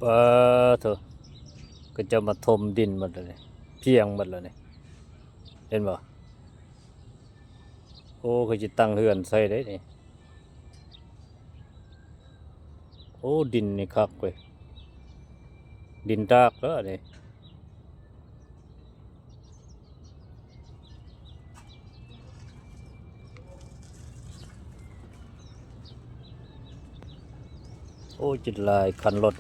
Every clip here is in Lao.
ປາໂທ້ ເຂົາເຈົ້າມາຖົມດິນໝົດແລ້ວນີ້ ພຽງໝົດແລ້ວນີ້ ເຫັນບໍ່? ໂອ້ ເຂົາຊິຕັ້ງເຮືອນໃສ່ເດ້ນີ້. ໂອ້ ດິນນີ້ຄັກເວີຍ ດິນດາກເດີນີ້. ໂອ້ ຈິດຫຼາຍຄັນລົດ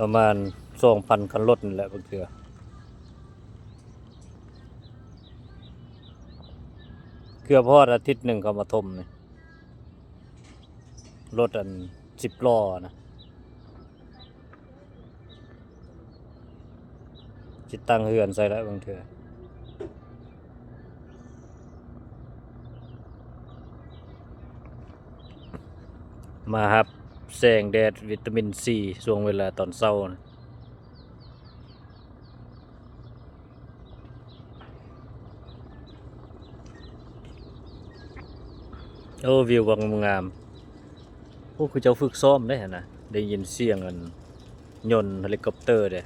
ປະມານສອງພັນຄັນລົດນີ້ແຫຼະ ບາງເທື່ອ ເກືອບຮອດອາທິດໜຶ່ງເຂົາມາຖົມນີ້ ລົດອັນສິບລໍ້ນະ. ຊິຕັ້ງເຮືອນໃສ່ລະບາງເທື່ອ ມາຮັບແສງແດດວິຕາມິນຊີຊ່ວງເວລາຕອນເຊົ້ານະ. ໂອ້ ວິວວັງງາມ. ໂອ້ ເຂົາເຈົ້າຝຶກຊ້ອມເດ້ຫັ້ນນະ ໄດ້ຍິນສຽງອັນຍົນເຮລິຄອບເຕີເດ້.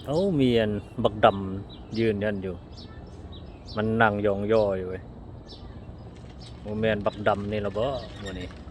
ເອົ້າ ມີອັນບັກດຳຢືນຫັ້ນຢູ່ ມັນນັ່ງຢອງຍໍຢູ່ເວີຍ. ບໍ່ແມ່ນບັກດຳນີ້ລະບໍມື້ນີ້?